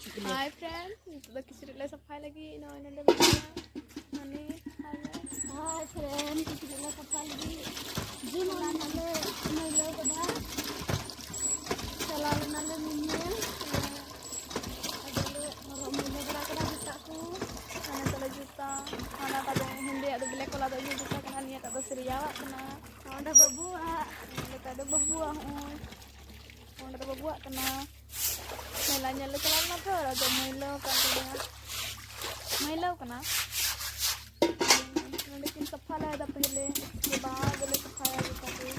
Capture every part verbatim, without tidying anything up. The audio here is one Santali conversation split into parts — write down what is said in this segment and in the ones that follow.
Hi friend, ᱱᱤᱛᱚᱜ ᱫᱚ ᱠᱤᱪᱨᱤᱡ ᱞᱮ ᱥᱟᱯᱷᱟᱭ ᱞᱟᱹᱜᱤᱫ᱾ ᱱᱚᱜᱼᱚᱭ ᱱᱚᱰᱮ ᱢᱮᱱᱟᱜᱼᱟ ᱢᱟᱹᱱᱤ᱾ Hi friend, ᱠᱤᱪᱨᱤᱡ ᱞᱮ ᱥᱟᱯᱷᱟᱭ ᱞᱟᱹᱜᱤᱫ᱾ ᱡᱩᱱ ᱚᱱᱟ ᱞᱮ ᱢᱟᱹᱭᱞᱟᱹ ᱠᱟᱫᱟ᱾ ᱪᱟᱞᱟᱣ ᱞᱮᱱᱟᱞᱮ ᱧᱮᱧᱮᱞ᱾ ᱟᱫᱚᱞᱮ ᱦᱚᱨᱚᱜ ᱢᱟᱹᱭᱞᱟᱹ ᱵᱟᱲᱟ ᱠᱮᱫᱟ ᱡᱩᱛᱟᱹ ᱠᱚ᱾ ᱦᱟᱱᱮ ᱛᱟᱞᱮ ᱡᱩᱛᱟᱹ, ᱦᱟᱱᱟ ᱛᱟᱫᱚ ᱦᱮᱸᱫᱮᱭᱟᱜ ᱫᱚ black ᱠᱚᱞᱟ ᱫᱚ ᱤᱧᱟᱹᱜ ᱡᱩᱛᱟᱹ ᱠᱟᱱᱟ, ᱱᱤᱭᱟᱹᱴᱟᱜ ᱫᱚ ᱥᱨᱮᱭᱟᱣᱟᱜ ᱠᱟᱱᱟ᱾ ᱚᱸᱰᱮ ᱵᱟᱹᱵᱩᱣᱟᱜ᱾ ᱱᱚᱸᱰᱮ ᱛᱟᱫᱚ ᱵᱟᱹᱵᱩᱣᱟᱜ ᱦᱚᱸᱜᱼᱚᱭ᱾ ᱚᱸᱰᱮ ᱫᱚ ᱵᱟᱹᱵᱩᱣᱟᱜ ᱠᱟᱱᱟ᱾ ᱢᱮᱞᱟ ᱧᱮᱞ ᱞᱮ ᱪᱟᱞᱟᱣ ᱞᱮᱱᱟ ᱛᱚ, ᱟᱫᱚ ᱢᱟᱹᱭᱞᱟᱹᱣ ᱠᱟᱱ ᱛᱟᱞᱮᱭᱟ᱾ ᱢᱟᱹᱭᱞᱟᱹᱣ ᱠᱟᱱᱟ᱾ ᱱᱚᱸᱰᱮ ᱠᱤᱱ ᱥᱟᱯᱷᱟ ᱞᱟᱭᱫᱟ ᱯᱮᱦᱞᱮ, ᱩᱥᱠᱮ ᱵᱟᱫ ᱞᱮ ᱥᱟᱯᱷᱟᱭᱟ ᱡᱚᱛᱚ ᱜᱮ᱾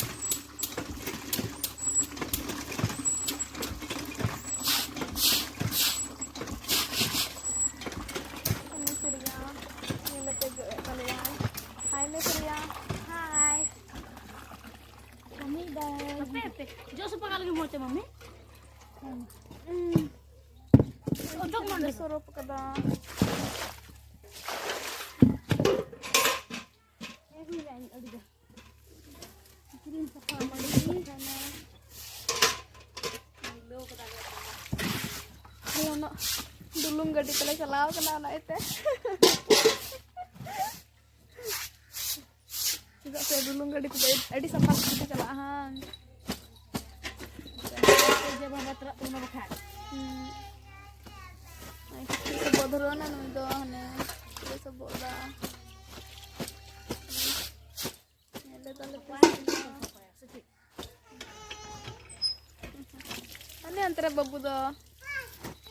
ᱩᱱᱤ ᱥᱩᱨᱭᱟ ᱧᱮᱞ ᱠᱟᱛᱮ ᱡᱚᱜ ᱮᱫ ᱛᱟᱞᱮᱭᱟᱭ᱾ ᱦᱟᱭ ᱢᱮ ᱥᱩᱨᱭᱟ᱾ ᱦᱟᱭ᱾ ᱢᱟᱢᱤ ᱫᱟᱭ᱾ ᱦᱟᱯᱮ, ᱦᱟᱯᱮ᱾ ᱡᱚᱜ ᱥᱟᱯᱷᱟ ᱠᱟᱜ ᱞᱟᱹᱜᱤᱫ ᱢᱚᱡᱽ ᱛᱮ, ᱢᱟᱢᱤ᱾ ᱦᱩᱸ᱾ ᱚᱪᱚᱜ ᱢᱟ ᱚᱸᱰᱮ᱾ ᱥᱚᱨᱚᱯ ᱠᱟᱫᱟ᱾ ᱦᱮᱸ, ᱦᱩᱭ ᱱᱟ ᱟᱹᱰᱤ ᱫᱚ᱾ ᱠᱤᱨᱤᱧ ᱥᱟᱯᱷᱟ ᱢᱟᱹᱰᱤ᱾ ᱦᱚᱞᱚᱱᱚᱜ ᱰᱩᱞᱩᱝ ᱜᱟᱹᱰᱤ ᱛᱮᱞᱮ ᱪᱟᱞᱟᱣ ᱠᱟᱱᱟ, ᱚᱱᱟ ᱤᱭᱟᱹᱛᱮ᱾ ᱪᱮᱫᱟᱜ ᱥᱮ ᱰᱩᱞᱩᱝ ᱜᱟᱹᱰᱤ ᱛᱮᱫᱚ ᱟᱹᱰᱤ ᱥᱟᱯᱷᱟ ᱥᱟᱯᱷᱤ ᱛᱮ ᱪᱟᱞᱟᱜᱼᱟ, ᱦᱟᱝ? ᱡᱮ ᱵᱟᱵᱟ ᱛᱚᱨᱟᱜ ᱛᱟᱵᱚᱱᱟ ᱵᱟᱠᱷᱟᱡ᱾ ᱦᱩᱸ᱾ ᱟᱨ ᱠᱤᱪᱨᱤᱡ ᱥᱚᱵᱚᱫ ᱫᱷᱩᱨᱟᱹᱣ ᱮᱱᱟ ᱱᱩᱭ ᱫᱚ, ᱦᱟᱱᱮ ᱠᱤᱪᱨᱤᱡ ᱥᱚᱵᱚᱫ ᱮᱫᱟ᱾ ᱧᱮᱞ ᱞᱮ ᱛᱟᱞᱮ ᱯᱮ᱾ ᱦᱟᱱᱮ ᱚᱱᱛᱮ ᱨᱮ ᱵᱟᱹᱵᱩ ᱫᱚ᱾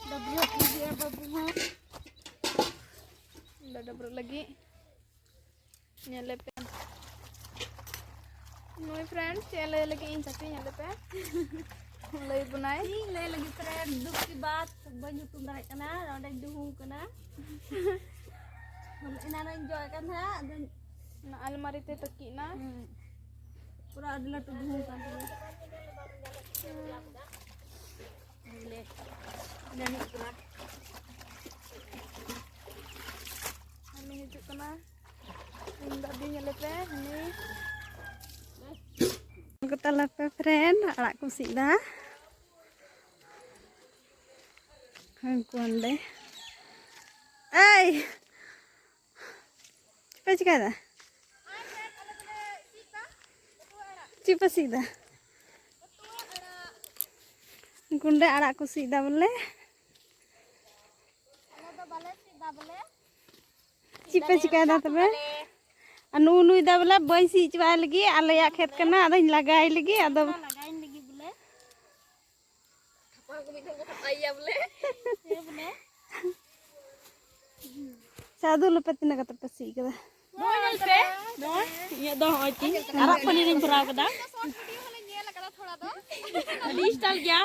ᱰᱟᱹᱵᱽᱨᱟᱹᱜ ᱞᱟᱹᱜᱤᱫ ᱵᱟᱹᱵᱩ ᱦᱚᱸ᱾ ᱫᱚ ᱰᱟᱹᱵᱽᱨᱟᱹᱜ ᱞᱟᱹᱜᱤᱫ᱾ ᱧᱮᱞ ᱞᱮᱯᱮ᱾ ᱱᱩᱭ friend ᱪᱮᱫ ᱮ ᱞᱟᱹᱭ ᱞᱟᱹᱜᱤᱫ ᱤᱧ ᱪᱟᱹᱠᱨᱤ ᱧᱮᱞ ᱞᱮᱯᱮ᱾ ᱞᱟᱹᱭ ᱵᱚᱱᱟᱭ᱾ ᱤᱧ ᱞᱟᱹᱭ ᱞᱟᱹᱜᱤᱫ friend ᱫᱩᱠ ᱠᱤ ᱵᱟᱛ ᱵᱟᱹᱧ ᱦᱩᱛᱩᱢ ᱫᱟᱲᱮᱭᱟᱜ ᱠᱟᱱᱟ, ᱚᱸᱰᱮᱧ ᱫᱩᱦᱩᱢ ᱠᱟᱱᱟ᱾ ᱮᱱᱟᱱᱚᱜ ᱤᱧ ᱡᱚᱜ ᱮᱫ ᱠᱟᱱ ᱛᱟᱦᱮᱸᱫ, ᱟᱫᱚᱧ ᱚᱱᱟ ᱟᱞᱢᱟᱨᱤ ᱛᱮ ᱛᱟᱹᱠᱤᱡ ᱮᱱᱟ᱾ ᱦᱩᱸ᱾ ᱯᱩᱨᱟᱹ ᱟᱹᱰᱤ ᱞᱟᱹᱴᱩ ᱫᱩᱦᱩᱢ ᱠᱟᱱ ᱛᱤᱧᱟᱹ᱾ ᱦᱩᱸ᱾ ᱵᱚᱞᱮ, ᱤᱱᱟᱹ ᱢᱤᱫ ᱠᱟᱱᱟ᱾ ᱦᱟᱹᱱᱤ ᱦᱤᱡᱩᱜ ᱠᱟᱱᱟ᱾ ᱤᱧ ᱫᱟᱫᱤ ᱧᱮᱞᱮ ᱯᱮ, ᱦᱟᱹᱱᱤ᱾ ᱠᱚ ᱛᱟᱞᱟ ᱯᱮ friend, ᱟᱲᱟᱜ ᱠᱚ ᱥᱤᱫ ᱮᱫᱟ᱾ ᱩᱱᱠᱩ ᱚᱸᱰᱮ᱾ ᱮᱭ! ᱪᱮᱫ ᱯᱮ ᱪᱤᱠᱟᱹᱭᱮᱫᱟ? ᱪᱮᱫ ᱯᱮ ᱥᱤᱫ ᱮᱫᱟ? ᱜᱩᱸᱰᱟᱹ ᱟᱲᱟᱜ ᱠᱚ ᱥᱤᱫ ᱮᱫᱟ ᱵᱚᱞᱮ᱾ ᱪᱮᱫ ᱯᱮ ᱪᱤᱠᱟᱹᱭᱮᱫᱟ ᱛᱚᱵᱮ? ᱟᱨ ᱱᱩᱜᱼᱩ ᱱᱩᱭ ᱫᱚ ᱵᱚᱞᱮ ᱵᱟᱹᱧ ᱥᱤ ᱦᱚᱪᱚᱣᱟᱭ ᱞᱟᱹᱜᱤᱫ, ᱟᱞᱮᱭᱟᱜ ᱠᱷᱮᱛ ᱠᱟᱱᱟ, ᱟᱫᱚᱧ ᱞᱟᱜᱟᱭ ᱞᱟᱹᱜᱤᱫ᱾ ᱟᱫᱚ ᱞᱟᱜᱟᱭᱤᱧ ᱞᱟᱹᱜᱤᱫ ᱵᱚᱞᱮ᱾ ᱛᱷᱟᱯᱟ ᱠᱚ ᱢᱤᱫ ᱫᱷᱟᱣ ᱠᱚ ᱛᱷᱟᱯᱟᱭᱮᱭᱟ ᱵᱚᱞᱮ᱾ ᱦᱮᱸ ᱵᱚᱞᱮ᱾ ᱥᱟᱹᱫᱩ ᱞᱮᱯᱮ ᱛᱤᱱᱟᱹᱜ ᱠᱟᱛᱮ ᱯᱮ ᱥᱤ ᱠᱟᱫᱟ? ᱱᱚᱜᱼᱚᱭ ᱧᱮᱞ ᱯᱮ, ᱱᱚᱜᱼᱚᱭ ᱤᱧᱟᱹᱜ ᱫᱚ ᱱᱚᱜᱼᱚᱭ ᱛᱤᱧ ᱟᱨᱟᱜ ᱯᱟᱹᱱᱤᱨᱤᱧ ᱵᱷᱚᱨᱟᱣ ᱠᱟᱫᱟ᱾ ᱟᱹᱰᱤ style ᱜᱮᱭᱟ᱾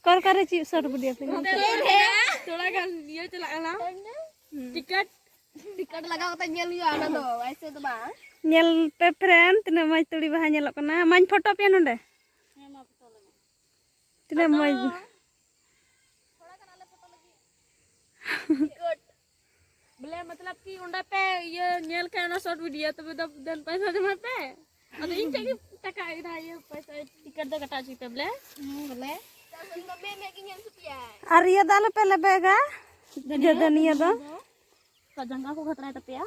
ᱚᱠᱟ ᱞᱮᱠᱟ ᱨᱮ ᱪᱮᱫ short video ᱯᱮ ᱧᱮᱞ ᱠᱮᱫᱟ? ᱛᱷᱚᱲᱟ ᱜᱟᱱ ᱤᱭᱟᱹ ᱪᱟᱞᱟᱜ ᱠᱟᱱᱟ᱾ ᱴᱤᱠᱤᱴ᱾ ᱴᱤᱠᱤᱴ ᱞᱟᱜᱟᱣ ᱠᱟᱛᱮ ᱧᱮᱞ ᱦᱩᱭᱩᱜᱼᱟ ᱚᱱᱟ ᱫᱚ, ᱮᱭᱥᱮ ᱫᱚ ᱵᱟᱝ᱾ ᱧᱮᱞ ᱯᱮ friend, ᱛᱤᱱᱟᱹᱜ ᱢᱚᱡᱽ ᱛᱩᱲᱤ ᱵᱟᱦᱟ ᱧᱮᱞᱚᱜ ᱠᱟᱱᱟ᱾ ᱢᱟᱧ ᱯᱷᱳᱴᱳ ᱯᱮᱭᱟ ᱱᱚᱰᱮ᱾ ᱛᱤᱱᱟᱹᱜ ᱢᱚᱡᱽ᱾ ᱵᱚᱞᱮ ᱢᱚᱛᱞᱚᱵ ᱠᱤ ᱚᱸᱰᱮ ᱯᱮ ᱤᱭᱟᱹ ᱧᱮᱞ ᱠᱷᱟᱱ ᱚᱱᱟ short video, ᱛᱚᱵᱮ ᱫᱚ ᱫᱮᱱ ᱯᱚᱭᱥᱟ ᱡᱚᱢᱟᱭ ᱯᱮ᱾ ᱟᱫᱚ ᱤᱧ ᱴᱷᱮᱱ ᱜᱮ ᱴᱟᱠᱟ ᱮᱠᱫᱷᱟ ᱤᱭᱟᱹ ᱯᱚᱭᱥᱟ ᱴᱤᱠᱤᱴ ᱫᱚ ᱠᱟᱴᱟᱣ ᱦᱚᱪᱚᱭ ᱯᱮ ᱵᱚᱞᱮ᱾ ᱦᱮᱸ ᱵᱚᱞᱮ᱾ ᱤᱧ ᱫᱚ ᱢᱮᱫ ᱢᱮᱫ ᱜᱮ ᱧᱮᱞ ᱦᱚᱪᱚ ᱯᱮᱭᱟᱭ᱾ ᱟᱨ ᱤᱭᱟᱹ ᱫᱚ ᱟᱞᱚᱯᱮ ᱞᱮᱵᱮᱜᱟ᱾ ᱫᱟᱹᱱᱤᱭᱟᱹ? ᱫᱟᱹᱱᱤᱭᱟᱹ ᱫᱚ? ᱚᱠᱟ ᱡᱟᱸᱜᱟ ᱠᱚ ᱠᱷᱟᱛᱨᱟᱭ ᱛᱟᱯᱮᱭᱟ?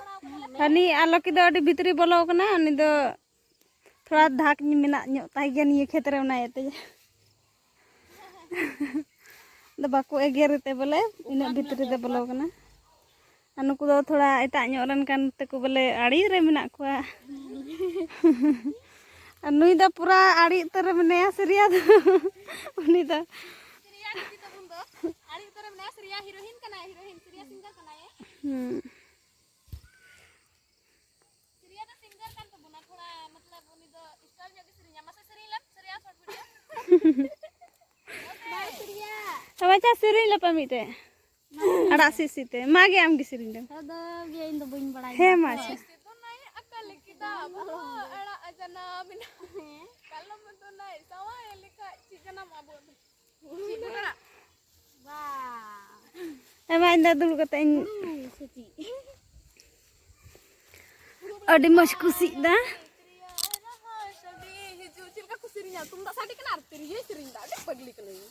ᱦᱟᱹᱱᱤ ᱟᱨ ᱞᱚᱠᱤ ᱫᱚ ᱟᱹᱰᱤ ᱵᱷᱤᱛᱨᱤ ᱵᱚᱞᱚ ᱠᱟᱱᱟ, ᱩᱱᱤ ᱫᱚ ᱛᱷᱚᱲᱟ ᱫᱷᱟᱠ ᱢᱮᱱᱟᱜ ᱧᱚᱜ ᱛᱟᱭ ᱜᱮᱭᱟ ᱱᱤᱭᱟᱹ ᱠᱷᱮᱛ ᱨᱮ, ᱚᱱᱟ ᱤᱭᱟᱹᱛᱮ᱾ ᱟᱫᱚ ᱵᱟᱠᱚ ᱮᱜᱮᱨ ᱛᱮ ᱵᱚᱞᱮ ᱤᱱᱟᱹᱜ ᱵᱷᱤᱛᱨᱤ ᱨᱮ ᱵᱚᱞᱚ ᱠᱟᱱᱟ᱾ ᱟᱨ ᱱᱩᱠᱩ ᱫᱚ ᱛᱷᱚᱲᱟ ᱮᱴᱟᱜ ᱧᱚᱜ ᱨᱮᱱ ᱠᱟᱱ ᱛᱮᱠᱚ ᱵᱚᱞᱮ ᱟᱲᱮ ᱨᱮ ᱢᱮᱱᱟᱜ ᱠᱚᱣᱟ᱾ ᱟᱨ ᱱᱩᱭ ᱫᱚ ᱯᱩᱨᱟ ᱟᱲᱮ ᱩᱛᱟᱹᱨ ᱨᱮ ᱢᱮᱱᱟᱭᱟ ᱥᱤᱨᱤᱭᱟ ᱫᱚ᱾ ᱩᱱᱤ ᱫᱚ ᱥᱤᱨᱤᱭᱟ ᱫᱤᱫᱤ ᱛᱟᱵᱚᱱ ᱫᱚ ᱟᱲᱮ ᱩᱛᱟᱹᱨ ᱨᱮ ᱢᱮᱱᱟᱭᱟ᱾ ᱥᱤᱨᱤᱭᱟ heroine ᱠᱟᱱᱟᱭ, heroine, ᱥᱤᱨᱤᱭᱟ singer ᱠᱟᱱᱟᱭ᱾ ᱦᱩᱸ᱾ ᱥᱤᱨᱤᱭᱟ ᱫᱚ singer ᱠᱟᱱ ᱛᱟᱵᱚᱱᱟ, ᱛᱷᱚᱲᱟ ᱢᱚᱛᱞᱚᱵ ᱩᱱᱤ ᱫᱚ style ᱧᱚᱜ ᱜᱮ ᱥᱮᱨᱮᱧᱟ᱾ ᱢᱟᱥᱮ ᱥᱮᱨᱮᱧ ᱞᱮᱢ ᱥᱤᱨᱤᱭᱟ short video᱾ ᱵᱟᱭ ᱥᱤᱨᱤᱭᱟ᱾ ᱛᱚᱵᱮ ᱪᱟ ᱥᱮᱨᱮᱧ ᱞᱮᱯᱮ ᱢᱤᱫᱴᱮᱡ᱾ ᱟᱲᱟᱜ ᱥᱤᱫ ᱥᱤᱫ ᱛᱮ᱾ ᱢᱟ ᱜᱮ ᱟᱢ ᱜᱮ ᱥᱮᱨᱮᱧ ᱞᱮᱢ᱾ ᱟᱫᱚ ᱜᱮ ᱤᱧ ᱫᱚ ᱵᱟᱹᱧ ᱵᱟᱲᱟᱭᱟ᱾ ᱦᱮᱸ ᱢᱟ ᱛᱚ᱾ ᱟᱪᱪᱷᱟ᱾ ᱥᱤᱛᱩᱝ ᱟᱭ ᱟᱠᱟᱞ ᱠᱮᱫᱟ ᱵᱟᱦᱟ ᱟᱲᱟᱜ ᱡᱟᱱᱟᱢ ᱮᱱᱟ᱾ ᱠᱟᱞᱚᱢ ᱫᱚ ᱱᱟᱭ ᱥᱟᱶᱟᱭ ᱞᱮᱠᱷᱟᱡ ᱪᱮᱫ ᱡᱟᱱᱟᱢ ᱟᱵᱚ ᱫᱚ? ᱪᱮᱫ ᱵᱚᱱ ᱟᱲᱟᱜ? ᱵᱟ᱾ ᱟᱭᱢᱟ ᱤᱧ ᱫᱚ ᱫᱩᱲᱩᱵ ᱠᱟᱛᱮ ᱤᱧ ᱦᱩᱲᱩ ᱥᱮ ᱪᱮᱫ? ᱟᱹᱰᱤ ᱢᱚᱡᱽ ᱠᱩᱥᱤᱜ ᱫᱟ᱾ ᱪᱮᱫ ᱞᱮᱠᱟ ᱠᱚ ᱥᱮᱨᱮᱧᱟ ᱛᱩᱢᱫᱟᱜ ᱥᱟᱰᱮ ᱠᱟᱱᱟ ᱟᱨ ᱛᱤᱨᱭᱳᱭ ᱥᱮᱨᱮᱧ ᱫᱟ᱾ ᱟᱹᱰᱤ ᱯᱟᱜᱽᱞᱤ ᱠᱟᱹᱱᱟᱹᱧ᱾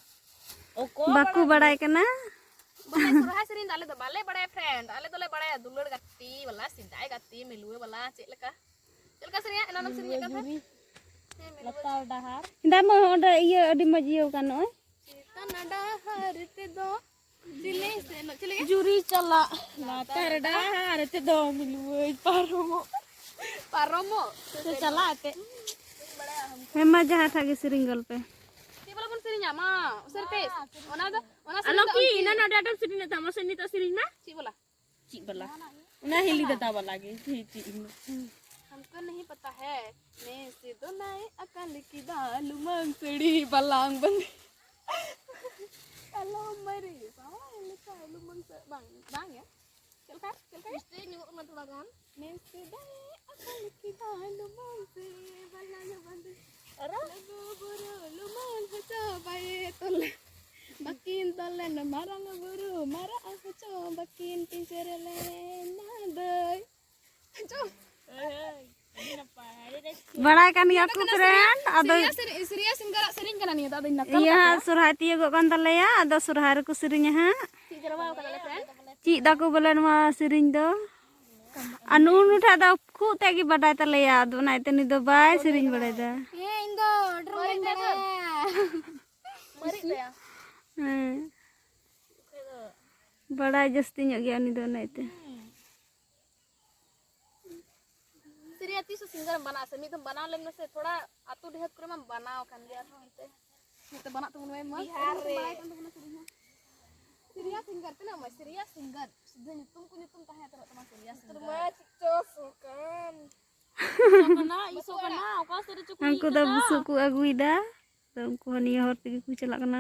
ᱚᱠᱚᱭ ᱵᱟᱠᱚ ᱵᱟᱲᱟᱭ ᱠᱟᱱᱟ᱾ ᱵᱟᱠᱷᱟᱡ ᱥᱚᱨᱦᱟᱭ ᱥᱮᱨᱮᱧ ᱫᱚ ᱟᱞᱮ ᱫᱚ ᱵᱟᱞᱮ ᱵᱟᱲᱟᱭᱟ friend, ᱟᱞᱮ ᱫᱚᱞᱮ ᱵᱟᱲᱟᱭᱟ ᱫᱩᱞᱟᱹᱲ ᱜᱟᱛᱮ ᱵᱟᱞᱟ, ᱥᱮᱫᱟᱭ ᱜᱟᱛᱮ, ᱢᱤᱞᱩᱣᱟᱹ ᱵᱟᱞᱟ, ᱪᱮᱫ ᱞᱮᱠᱟ, ᱪᱮᱫ ᱞᱮᱠᱟ ᱥᱮᱨᱮᱧᱟ? ᱮᱱᱟᱱᱮᱢ ᱥᱮᱨᱮᱧᱮᱫ ᱠᱟᱱ ᱛᱟᱦᱮᱸᱫ᱾ ᱦᱮᱸ, ᱢᱤᱞᱩᱣᱟᱹ᱾ ᱞᱟᱛᱟᱨ ᱰᱟᱦᱟᱨ᱾ ᱫᱟ ᱢᱟ ᱚᱸᱰᱮ ᱤᱭᱟᱹ ᱟᱹᱰᱤ ᱢᱚᱡᱽ ᱤᱭᱟᱹ ᱠᱟᱱ ᱱᱚᱜᱼᱚᱭ᱾ ᱪᱮᱛᱟᱱ ᱰᱟᱦᱟᱨ ᱛᱮᱫᱚ ᱪᱤᱞᱤ ᱥᱮᱱᱚᱜ, ᱪᱤᱞᱤ ᱜᱮ? ᱡᱩᱨᱤ ᱪᱟᱞᱟᱜ ᱞᱟᱛᱟᱨ ᱰᱟᱦᱟᱨ ᱛᱮᱫᱚ ᱢᱤᱞᱩᱣᱟᱹᱭ ᱯᱟᱨᱚᱢᱚᱜ᱾ ᱯᱟᱨᱚᱢᱚᱜ᱾ ᱥᱮ ᱪᱟᱞᱟᱜ ᱮᱱᱛᱮᱫ᱾ ᱦᱮᱸ ᱢᱟ, ᱡᱟᱦᱟᱸ ᱴᱟᱜ ᱜᱮ ᱥᱮᱨᱮᱧ ᱜᱚᱞ ᱯᱮ᱾ ᱪᱮᱫ ᱵᱟᱞᱟ ᱵᱚᱱ ᱥᱮᱨᱮᱧᱟ? ᱢᱟ, ᱩᱥᱟᱹᱨ ᱯᱮ᱾ ᱚᱱᱟ ᱫᱚ, ᱚᱱᱟ ᱥᱮᱨᱮᱧ ᱟᱞᱚ ᱫᱚ ᱠᱤ, ᱚᱱᱛᱮ ᱮᱱᱟᱱ ᱟᱹᱰᱤ ᱟᱸᱴᱮᱢ ᱥᱮᱨᱮᱧ ᱞᱮᱫ ᱛᱟᱦᱮᱸ, ᱢᱟᱥᱮ ᱱᱤᱛᱚᱜ ᱥᱮᱨᱮᱧ ᱢᱮ᱾ ᱪᱮᱫ ᱵᱟᱞᱟ? ᱪᱮᱫ ᱵᱟᱞᱟ? ᱚᱱᱟ ᱦᱤᱞᱤ ᱫᱟᱫᱟ ᱵᱟᱞᱟ ᱜᱮ, ᱪᱮᱫ, ᱪᱮᱫ ᱤᱧ ᱢᱮ᱾ हमको नहीं पता है। ᱱᱮᱥᱮ ᱫᱚ ᱱᱟᱭ ᱟᱠᱟᱞ ᱠᱮᱫᱟ ᱞᱩᱢᱟᱹᱝ ᱥᱟᱹᱲᱤ ᱵᱟᱞᱟᱝ ᱵᱟᱸᱫᱮ᱾ ᱠᱟᱞᱚᱢ ᱢᱟᱹᱨᱤ ᱥᱟᱶ ᱞᱮᱠᱟ ᱞᱩᱢᱟᱹᱝ ᱥᱟᱹ-, ᱵᱟᱝ, ᱵᱟᱝ ᱭᱟ᱾ ᱪᱮᱫ ᱞᱮᱠᱟ? ᱪᱮᱫ ᱞᱮᱠᱟ? ᱢᱤᱥᱴᱮᱠ ᱧᱚᱜᱚᱜ ᱠᱟᱱᱟ ᱛᱷᱚᱲᱟ ᱜᱟᱱ᱾ ᱱᱮᱥᱮ ᱫᱚ ᱱᱟᱭ ᱟᱠᱟᱞ ᱠᱮᱫᱟ ᱞᱩᱢᱟᱹᱝ ᱥᱟᱹᱲᱤ ᱵᱟᱞᱟᱝ ᱵᱟᱸᱫᱮ᱾ ᱟᱨᱚ? ᱞᱩᱜᱩ ᱵᱩᱨᱩ ᱞᱩᱢᱟᱹᱝ ᱦᱚᱪᱚ ᱵᱟᱭᱮ ᱛᱚᱞᱟ᱾ ᱵᱟᱹᱠᱤᱱ ᱛᱚᱞᱮᱱ ᱢᱟᱨᱟᱝ ᱵᱩᱨᱩ ᱢᱟᱨᱟᱜ ᱦᱚᱪᱚ ᱵᱟᱹᱠᱤᱱ ᱯᱤᱧᱪᱟᱹᱨ ᱞᱮᱱᱟ ᱫᱟᱹᱭ᱾ ᱪᱚ᱾ ᱦᱳᱭ, ᱦᱳᱭ᱾ ᱟᱹᱰᱤ ᱱᱟᱯᱟᱭ, ᱟᱹᱰᱤ ᱨᱟᱹᱥᱠᱟᱹ᱾ ᱵᱟᱲᱟᱭ ᱠᱟᱱ ᱜᱮᱭᱟ ᱠᱚ friend, ᱟᱫᱚ ᱥᱤᱨᱤᱭᱟ ᱥᱤᱨᱤᱭᱟ ᱥᱤᱝᱜᱟᱨᱟᱜ ᱥᱮᱨᱮᱧ ᱠᱟᱱᱟ ᱱᱤᱭᱟᱹ ᱫᱚ, ᱟᱫᱚᱧ ᱱᱟᱠᱟᱞ ᱤᱭᱟᱹ ᱠᱟᱜ ᱦᱟᱸᱜ ᱛᱟᱭᱟ᱾ ᱥᱚᱨᱦᱟᱭ ᱛᱤᱭᱳᱜᱚᱜ ᱠᱟᱱ ᱛᱟᱞᱮᱭᱟ, ᱟᱫᱚ ᱥᱚᱨᱦᱟᱭ ᱨᱮᱠᱚ ᱥᱮᱨᱮᱧᱟ ᱦᱟᱸᱜ᱾ ᱪᱮᱫ ᱡᱟᱨᱣᱟ ᱠᱟᱫᱟ ᱞᱮ friend? ᱪᱮᱫ ᱫᱟᱠᱚ ᱵᱚᱞᱮ ᱱᱚᱣᱟ ᱥᱮᱨᱮᱧ ᱫᱚ᱾ ᱟᱨ ᱱᱩᱜᱼᱩ ᱱᱩ ᱴᱷᱟᱜ ᱫᱚ ᱠᱷᱩᱜ ᱛᱮᱫ ᱜᱮ ᱵᱟᱰᱟᱭ ᱛᱟᱞᱮᱭᱟ, ᱟᱫᱚ ᱚᱱᱟ ᱤᱭᱟᱹᱛᱮ ᱱᱩᱭ ᱫᱚ ᱵᱟᱭ ᱥᱮᱨᱮᱧ ᱵᱟᱲᱟᱭᱮᱫᱟ᱾ ᱦᱮᱸ, ᱤᱧ ᱫᱚ drum ᱵᱟᱹᱧ ᱵᱟᱲᱟᱭᱟ᱾ ᱢᱟᱨᱤᱡ ᱛᱟᱭᱟ᱾ ᱦᱮᱸ᱾ ᱵᱟᱲᱟᱭ ᱡᱟᱹᱥᱛᱤ ᱧᱚᱜ ᱜᱮᱭᱟ ᱩᱱᱤ ᱫᱚ ᱚᱱᱟ ᱤᱭᱟᱹᱛᱮ᱾ ᱥᱤᱨᱤᱭᱟ ᱛᱤᱥ ᱦᱚᱸ ᱥᱤᱝᱜᱟᱨ ᱮᱢ ᱵᱮᱱᱟᱜᱼᱟ ᱥᱮ? ᱢᱤᱫ ᱫᱚᱢ ᱵᱮᱱᱟᱣ ᱞᱮᱱ ᱢᱮᱥᱮ, ᱛᱷᱚᱲᱟ ᱟᱹᱛᱩ ᱰᱤᱦᱟᱹᱛ ᱠᱚᱨᱮ ᱢᱟᱢ ᱵᱮᱱᱟᱣ ᱟᱠᱟᱱ ᱜᱮᱭᱟ ᱟᱨᱦᱚᱸ ᱚᱱᱛᱮ᱾ ᱱᱚᱛᱮ ᱵᱮᱱᱟᱜ ᱛᱟᱵᱚᱱ ᱢᱮ ᱢᱟ᱾ ᱵᱤᱦᱟᱨ ᱨᱮ᱾ ᱵᱟᱲᱟᱭ ᱠᱟᱱ ᱛᱟᱵᱚᱱᱟ ᱥᱮᱨᱮᱧ ᱦᱚᱸ᱾ ᱥᱤᱨᱤᱭᱟ ᱥᱤᱝᱜᱟᱨ ᱛᱤᱱᱟᱹᱜ ᱢᱚᱡᱽ, ᱥᱤᱨᱤᱭᱟ ᱥᱤᱝᱜᱟᱨ᱾ ᱥᱤᱫᱷᱟᱹ ᱧᱩᱛᱩᱢ ᱠᱚ ᱧᱩᱛᱩᱢ ᱛᱟᱦᱮᱸ ᱩᱛᱟᱹᱨᱚᱜ ᱛᱟᱢᱟ ᱥᱤᱨᱤᱭᱟ ᱥᱤᱝᱜᱟᱨ᱾ ᱢᱟ ᱪᱮᱫ ᱪᱚ ᱥᱚᱠᱟᱱ᱾ ᱤᱥᱚ ᱠᱟᱱᱟ, ᱤᱥᱚ ᱠᱟᱱᱟ, ᱚᱠᱟ ᱥᱮᱫ ᱨᱮᱪᱚ ᱠᱚ ᱩᱱᱠᱩ ᱤᱭᱟᱹᱜ ᱫᱚ ᱠᱟᱱᱟ᱾ ᱵᱩᱥᱩᱵ ᱠᱚ ᱟᱹᱜᱩᱭᱮᱫᱟ᱾ ᱛᱚ ᱩᱱᱠᱩ ᱦᱚᱸ ᱱᱤᱭᱟᱹ ᱦᱚᱨ ᱛᱮᱜᱮ ᱠᱚ ᱪᱟᱞᱟᱜ ᱠᱟᱱᱟ᱾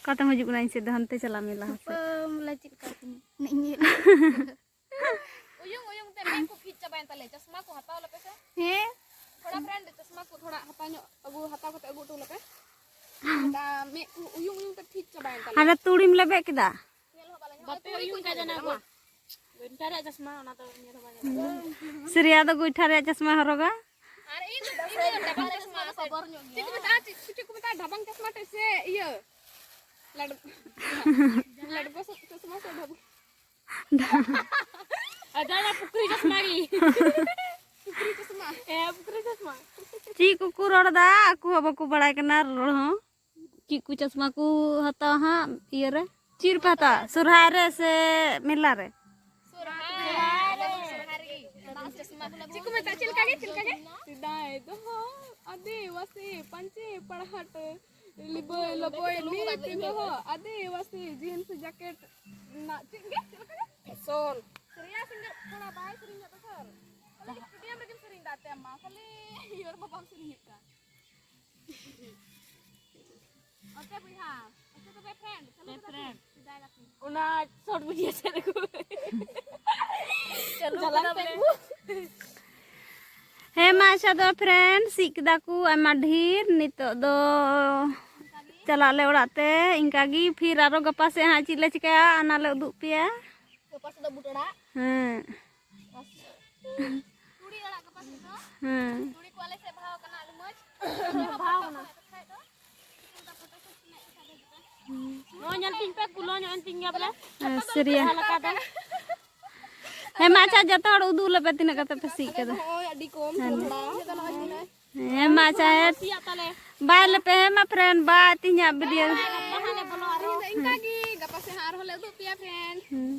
ᱚᱠᱟᱛᱮᱢ ᱦᱤᱡᱩᱜ ᱠᱟᱱᱟ ᱤᱧ ᱥᱮᱫ ᱫᱚ? ᱦᱟᱱᱛᱮ ᱪᱟᱞᱟᱜ ᱢᱮ ᱞᱟᱦᱟ ᱥᱮᱫ᱾ ᱵᱟᱢ ᱞᱟᱹᱭ ᱪᱮᱫ ᱞᱮᱠᱟ ᱠᱟᱹᱱᱟᱹᱧ? ᱤᱧ ᱧᱮᱞ᱾ ᱩᱭᱩᱝ ᱩᱭᱩᱝ ᱛᱮ ᱢᱮᱫ ᱠᱚ ᱯᱷᱤᱴ ᱪᱟᱵᱟᱭᱮᱱ ᱛᱟᱞᱮ᱾ ᱪᱚᱥᱢᱟ ᱠᱚ ᱦᱟᱛᱟᱣ ᱞᱮᱯᱮ ᱥᱮ᱾ ᱦᱮᱸ᱾ ᱛᱷᱚᱲᱟ friend ᱪᱚᱥᱢᱟ ᱠᱚ ᱛᱷᱚᱲᱟ ᱦᱟᱛᱟᱣ ᱧᱚᱜ ᱟᱹᱜᱩ, ᱦᱟᱛᱟᱣ ᱠᱟᱛᱮ ᱟᱹᱜᱩ ᱦᱚᱴᱚ ᱞᱮᱯᱮ᱾ ᱢᱮᱫ ᱠᱚ ᱩᱭᱩᱝ ᱩᱭᱩᱝ ᱛᱮ ᱯᱷᱤᱴ ᱪᱟᱵᱟᱭᱮᱱ ᱛᱟᱞᱮ᱾ ᱦᱟᱱᱮ ᱛᱩᱲᱤᱢ ᱞᱮᱵᱮᱫ ᱠᱮᱫᱟ? ᱧᱮᱞ ᱦᱚᱸ ᱵᱟᱞᱮ ᱧᱟᱢ᱾ ᱵᱟᱯᱮ ᱩᱭᱩᱝ ᱠᱟᱜ ᱡᱟᱱᱟ ᱠᱚ᱾ ᱜᱚᱭᱴᱷᱟ ᱨᱮᱭᱟᱜ ᱪᱚᱥᱢᱟ, ᱚᱱᱟ ᱫᱚ ᱧᱮᱞ ᱦᱚᱸ ᱵᱟᱭ ᱧᱮᱞᱚᱜᱼᱟ᱾ ᱥᱤᱨᱤᱭᱟ ᱫᱚ ᱜᱚᱭᱴᱷᱟ ᱨᱮᱭᱟᱜ ᱪᱚᱥᱢᱟ ᱦᱚᱨᱚᱜᱟ᱾ ᱟᱨ ᱤᱧ ᱫᱚ, ᱤᱧ ᱫᱚ ᱰᱟᱵᱟᱝ ᱪᱚᱥᱢᱟ ᱥᱮ ᱪᱮᱫ ᱠᱚ ᱢᱮᱛᱟᱜᱼᱟ, ᱪᱮᱫ, ᱪᱮᱫ ᱠᱚ ᱢᱮᱛᱟᱜᱼᱟ, ᱰᱟᱵᱟᱝ ᱪᱚᱥᱢᱟ ᱴᱷᱮᱡ ᱥᱮ ᱤᱭᱟᱹ, ᱞᱟᱰ-, ᱞᱟᱰᱜᱚ ᱪᱚᱥᱢᱟ ᱥᱮ ᱰᱟᱵᱟᱝ? ᱟᱡᱟᱜ ᱯᱩᱠᱷᱨᱤ ᱪᱚᱥᱢᱟ ᱜᱮ᱾ ᱯᱩᱠᱷᱨᱤ ᱪᱚᱥᱢᱟ᱾ ᱦᱮᱸ, ᱯᱩᱠᱷᱨᱤ ᱪᱚᱥᱢᱟ᱾ ᱪᱮᱫ ᱠᱚᱠᱚ ᱨᱚᱲ ᱮᱫᱟ, ᱟᱠᱚ ᱦᱚᱸ ᱵᱟᱠᱚ ᱵᱟᱲᱟᱭ ᱠᱟᱱᱟ ᱨᱚᱲ ᱦᱚᱸ᱾ ᱪᱮᱫ ᱠᱚ ᱪᱚᱥᱢᱟ ᱠᱚ ᱦᱟᱛᱟᱣᱟ ᱦᱟᱸᱜ ᱤᱭᱟᱹ ᱨᱮ? ᱪᱮᱫ ᱨᱮᱯᱮ ᱦᱟᱛᱟᱣᱟ? ᱥᱚᱨᱦᱟᱭ ᱨᱮ ᱥᱮ ᱢᱮᱞᱟ ᱨᱮ? ᱥᱚᱨᱦᱟᱭ ᱨᱮ᱾ ᱥᱚᱨᱦᱟᱭ ᱨᱮᱜᱮ᱾ ᱪᱮᱫ ᱠᱚ ᱢᱮᱛᱟᱜᱼᱟ? ᱪᱮᱫ ᱞᱮᱠᱟ ᱜᱮ? ᱪᱮᱫ ᱞᱮᱠᱟ ᱜᱮ? ᱥᱮᱫᱟᱭ ᱫᱚ ᱟᱹᱫᱤᱵᱟᱹᱥᱤ ᱯᱟᱹᱧᱪᱤ ᱯᱟᱲᱦᱟᱴ ᱞᱤᱵᱟᱹᱭ ᱞᱚᱵᱚᱭ ᱱᱤᱛ ᱫᱚ ᱟᱹᱫᱤᱵᱟᱹᱥᱤ ᱡᱤᱱᱥ ᱡᱟᱠᱮᱴ ᱨᱮᱱᱟᱜ ᱪᱮᱫ ᱜᱮ? ᱪᱮᱫ ᱞᱮᱠᱟ ᱜᱮ? ᱯᱷᱮᱥᱚᱱ᱾ ᱥᱚᱨᱦᱟᱭ ᱥᱤᱝᱜᱟᱨ ᱛᱷᱚᱲᱟ ᱵᱟᱭ ᱥᱮᱨᱮᱧ ᱧᱚᱜ ᱫᱚ ᱥᱟᱨ᱾ ᱠᱷᱟᱹᱞᱤ ᱥᱴᱩᱰᱤᱭᱟᱢ ᱨᱮᱜᱮᱢ ᱥᱮᱨᱮᱧ ᱫᱟ ᱟᱯᱮ ᱢᱟ, ᱠᱷᱟᱹᱞᱤ ᱤᱭᱟᱹ ᱨᱮ ᱵᱟᱢ ᱥᱮᱨᱮᱧᱮᱫ ᱠᱟᱱ᱾ ᱚᱠᱮ ᱵᱚᱭᱦᱟ, ᱚᱠᱮ ᱛᱚᱵᱮ ᱯᱷᱨᱮᱱᱰ, ᱪᱚᱞᱚ ᱦᱮᱸ, ᱛᱚᱵᱮ ᱯᱷᱨᱮᱱᱰ᱾ ᱥᱮᱫᱟᱭ ᱜᱟᱛᱮ᱾ ᱚᱱᱟ ᱥᱚᱨᱴ ᱵᱷᱤᱰᱤᱭᱳ ᱥᱮᱫ ᱨᱮᱠᱚ᱾ ᱪᱟᱹᱞᱩ ᱪᱟᱞᱟᱜ ᱠᱟᱱᱟ ᱠᱟᱱᱟ ᱵᱚᱞᱮ᱾ ᱦᱮᱸ ᱢᱟ, ᱟᱪᱪᱷᱟ ᱫᱚ ᱯᱷᱨᱮᱱᱰ, ᱥᱤᱫ ᱠᱮᱫᱟ ᱠᱚ ᱟᱭᱢᱟ ᱰᱷᱮᱨ᱾ ᱱᱤᱛᱚᱜ ᱫᱚ ᱪᱟᱞᱟᱜ ᱞᱮ ᱚᱲᱟᱜ ᱛᱮ᱾ ᱤᱱᱠᱟ ᱜᱮ ᱯᱷᱤᱨ ᱟᱨᱚ ᱜᱟᱯᱟ ᱥᱮᱫ ᱦᱟᱸᱜ ᱪᱮᱫ ᱞᱮ ᱪᱤᱠᱟᱹᱭᱟ, ᱚᱱᱟ ᱞᱮ ᱩᱫᱩᱜ ᱯᱮᱭᱟ᱾ ᱜᱟᱯᱟ ᱥᱮᱫ ᱫᱚ ᱵᱩᱴ ᱟᱲᱟᱜ᱾ ᱦᱮᱸ᱾ ᱛᱩᱲᱤ ᱟᱲᱟᱜ ᱜᱟᱯᱟ ᱥᱮᱫ ᱫᱚ᱾ ᱦᱮᱸ᱾ ᱛᱩᱲᱤ ᱠᱚ ᱟᱞᱮ ᱥᱮᱫ ᱵᱟᱦᱟᱣ ᱠᱟᱱᱟ, ᱟᱹᱰᱤ ᱢᱚᱡᱽ᱾ ᱵᱟᱦᱟᱣ ᱠᱟᱱᱟ᱾ ᱱᱚᱜᱼᱚᱭ ᱧᱮᱞ ᱛᱤᱧ ᱯᱮ, ᱠᱩᱞᱟᱹᱣ ᱧᱚᱜ ᱮᱱ ᱛᱤᱧ ᱜᱮᱭᱟ ᱵᱚᱞᱮ᱾ ᱦᱮᱸ, ᱥᱟᱹᱨᱤᱭᱟ᱾ ᱡᱟᱦᱟᱸ ᱞᱮᱠᱟ ᱫᱚ᱾ ᱦᱮᱸ ᱢᱟ, ᱟᱪᱪᱷᱟ, ᱡᱚᱛᱚ ᱦᱚᱲ ᱩᱫᱩᱜ ᱞᱮᱯᱮ ᱛᱤᱱᱟᱹᱜ ᱠᱟᱛᱮ ᱯᱮ ᱥᱤᱫ ᱠᱟᱫᱟ᱾ ᱦᱳᱭ, ᱟᱹᱰᱤ ᱠᱚᱢ ᱦᱮᱸ᱾ ᱛᱷᱚᱲᱟ᱾ ᱦᱮᱸ ᱢᱟ, ᱟᱪᱪᱷᱟ, ᱦᱮᱸ᱾ ᱠᱩᱥᱤᱭᱟᱜ ᱛᱟᱞᱮ᱾ ᱵᱟᱭ ᱞᱮᱯᱮ, ᱦᱮᱸ ᱢᱟ ᱯᱷᱨᱮᱱᱰ, ᱵᱟᱭ ᱛᱤᱧᱟᱹᱜ ᱵᱷᱤᱰᱤᱭᱳ᱾ ᱜᱟᱯᱟ ᱦᱟᱸᱜ ᱞᱮ ᱵᱚᱞᱚ ᱟᱨᱚ᱾ ᱤᱧ ᱫᱚ ᱤᱱᱠᱟ ᱜᱮ, ᱜᱟᱯᱟ ᱥᱮᱫ ᱦᱟᱸᱜ ᱟᱨᱦᱚᱸ ᱞᱮ ᱩᱫᱩᱜ ᱯᱮᱭᱟ ᱯᱷᱨᱮᱱᱰ᱾ ᱦᱮᱸ᱾